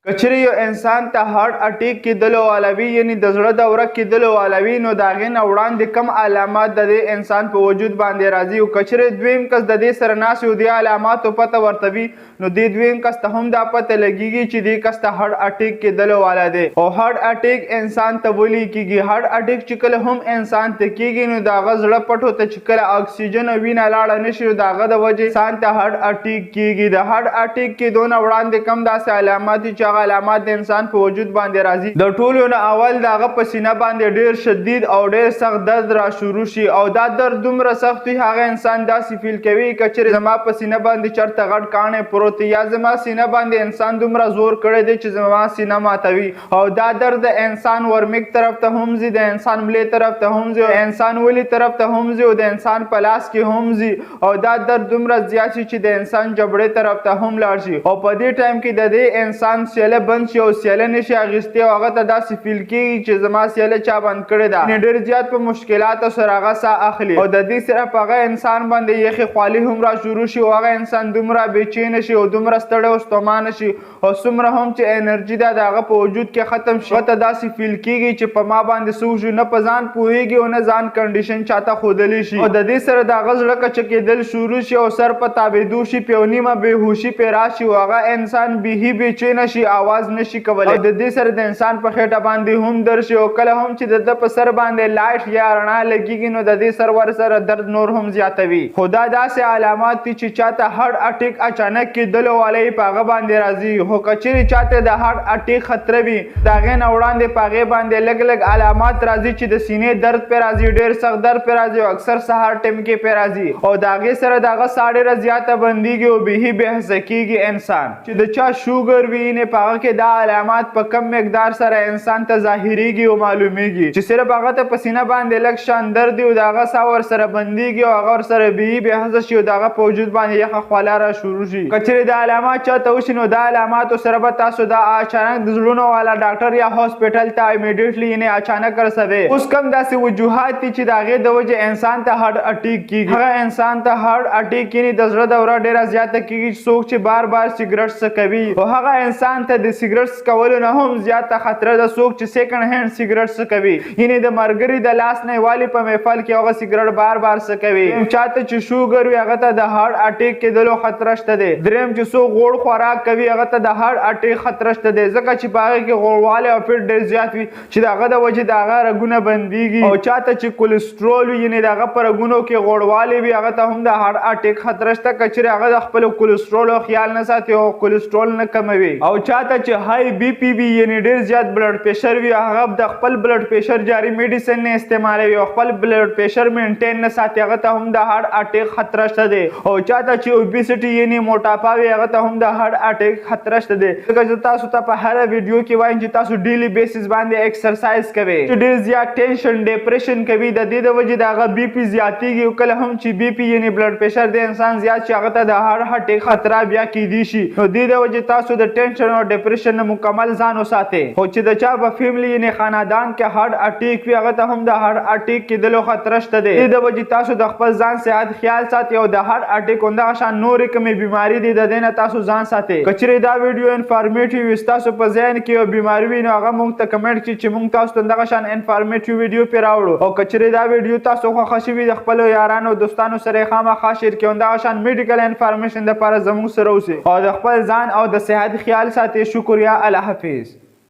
که چېرې یو انسان ته هارټ اټیک کېدلو والا وي، یعنی د زړه دوره کېدلو والا وي، نو د هغې نه وړاندې کم علامات د دې انسان په وجود باندې راځي. او که چېرې دویم کس د دې سره ناست وي، دې علاماتو پته ورته وي، نو دې دویم کس ته هم دا پته لګیږي چې دې کس ته هارټ اټیک کېدلو والا دی. او هارټ اټیک انسان ته ولې کېږي؟ هارټ اټیک چې کله هم انسان ته کېږي، نو د هغه زړه پټو ته چې کله اکسیجن او وینه لاړه نه شي، نو د هغه د وجې انسان ته هارټ اټیک کېږي. د هارټ اټیک کېدو نه وړاندې کم داسې علامات دي چې هغه علامات د انسان په وجود باندې راځي. د ټولو نه اول د هغه په سینه باندې ډیر شدید او ډیر سخت درد را شروع شي، او دا درد دومره سخت وي هغه انسان داسې فیل کوي که چېرې زما په سینه باندې چېرته غټ کاڼی پروت دی، یا زما سینه باندې انسان دومره زور کړی دی چې زما سینه ماتوي. او دا درد د انسان ورمیک طرف ته هم ځي، د انسان ملې طرف ته هم ځي، انسان ولي طرف ته هم ځي، او د انسان په لاس کې هم ځي. او دا درد دومره زیات شي چې د انسان جبړې طرف ته هم لاړ شي. او په دې ټایم کې د دې انسان سیله بند شي او سیله نشي اخیستی، او هغه ته داسې فیل کېږي چې زما سیله چا بند کړې ده، یعنې ډېر زیات په مشکلاتو سره هغه ساه اخلي. او د دې سره په هغه انسان باندې یخې خوالي هم را شروع شي، او هغه انسان دومره بېچینه شي او دومره ستړی او ستومانه شي، او څومره هم چې انرژي ده د هغه په وجود کې ختم شي. هغه ته داسې فیل کېږي چې په ما باندې څه وشي، نه په ځان پوهېږي او نه ځان کنډیشن چاته ښودلی شي. او د دې سره د هغه زړه کچکېدل شروع شي او سر په تابېدو شي، په یو نیمه بېهوشي پرې راشي، او هغه انسان بیخي بېچینه شي، آواز نشي کولی. او د دې سره د انسان په خېټه باندې هم درد شي، او کله هم چې د ده په سر باندې لایټ یا رڼا لګېږي، نو د دې سر ورسره درد نور هم زیاتوي. خو دا داسې علامات دي چې چاته هارټ اټیک اچانک کېدلو والا یې په هغه باندې راځي. خو که چېرې چاته د هارټ اټیک خطره وي، د هغې نه وړاندې په هغې باندې لږ لږ علامات راځي چې د سینې درد پرې راځي، ډېر سخت درد پرې راځي، او اکثر سهار ټایم کې پرې راځي، او د هغې سره د هغه ساه ډېره زیاته بندېږي او بیخي بېحسه کېږي انسان. چې د چا شوګر وي، یعنې په هغه کې دا علامات په کم مقدار سره انسان ته ظاهریږي او معلومیږي چې صرف هغه ته په سینه باندې لږ شان درد وي، او د هغه ساه ورسره بندېږي، او هغه ورسره بیخي بېحسه شي، او د هغه په وجود باندې یخه خوله را شروع شي. که چېرې دا علامات چاته وشي، نو دا علاماتو سره به تاسو دا اچانک د زړونو والا ډاکټر یا هاسپټل ته امیډیټلی یعنې اچانک رسوي. اوس کم داسې وجوهات دي چې د هغې د وجې انسان ته هارټ اټیک کېږي. هغه انسان ته هارټ اټیک یعنې د زړه دوره ډېره زیاته کېږي چې څوک چې بار بار سګرټ څکوي، او هغه انسان ته د سګرټ څکولو نه هم زیاته خطره ده څوک چې سیکنډ هینډ سګرټ څکوي، یعنې د مرګري د لاس نه والي په محفل کې هغه سګرټ بار بار څکوي. چاته چې شوګر وي هغه ته د هارټ اټیک کېدلو خطره شته دی. دریم چې څوک غوړ خوراک کوي هغه ته د هارټ اټیک خطره شته دی، ځکه چې په هغې کې غوړوالی او فټ ډېر زیات وي چې د هغه د وجې د هغه رګونه بندیږي. او چاته چې کولیسټرول وي، یعنې د هغه په رګونو کې غوړوالی وي، هغه ته هم د هارټ اټیک خطره شته که چېرې هغه د خپلو کولیسټرولو خیال نه ساتي او کولیسټرول نه کموي. او چاته چې های بی پی وي، یعنې ډېر زیات بلډ پریشر وي، هغه د خپل بلډ پریشر جاري میډیسن نه استعمالوي او خپل بلډ پریشر مینټین نه ساتي، هغه ته هم د هارټ اټیک خطره شته دی. او چاته چې اوبیسټي یعنې موټاپا وي، هغه ته هم د هارټ اټیک خطره شته دی. ځکه چې تاسو ته په هره ویډیو کې وایم چې تاسو ډیلی بیسس باندې اکسرسایز کوئ، چې ډېر زیات ټینشن ډیپریشن کوي، د دې د وجې د هغه بی پی زیاتېږي، او کله هم چې بی پی یعنې بلډ پریشر د انسان زیات شي، هغه ته د هارټ اټیک خطره بیا کیدی شي. نو دې د وجې تاسو د ټینشن او ډیپریشن نه مکمل ځان وساتئ. خو چې د چا په فیملی یعنې خاندان کې هارټ اټیک وي، هغه ته هم د هارټ اټیک کېدلو خطره شته دی. دې د وجې تاسو د خپل ځان صحت خیال ساتئ، او د هارټ اټیک همدغه شان نورې کومې بیماري دي د دې نه تاسو ځان ساتئ. که چېرې دا ویډیو انفارمیټیو وي، ستاسو په ذهن کې یو بیماري وي، نو هغه موږ ته کمنټ کړئ چې موږ تاسو ته دغه شان انفارمیټیو ویډیو پرې راوړو. او که چېرې دا ویډیو تاسو خوښه شوي، د خپلو یارانو او دوستانو سره یې خامخا شیر کړئ، همدغه شان میډیکل انفارمیشن دپاره زموږ سره اوسئ، او د خپل ځان او د صحت خیال ساتئ. شکریه، الله حافظ.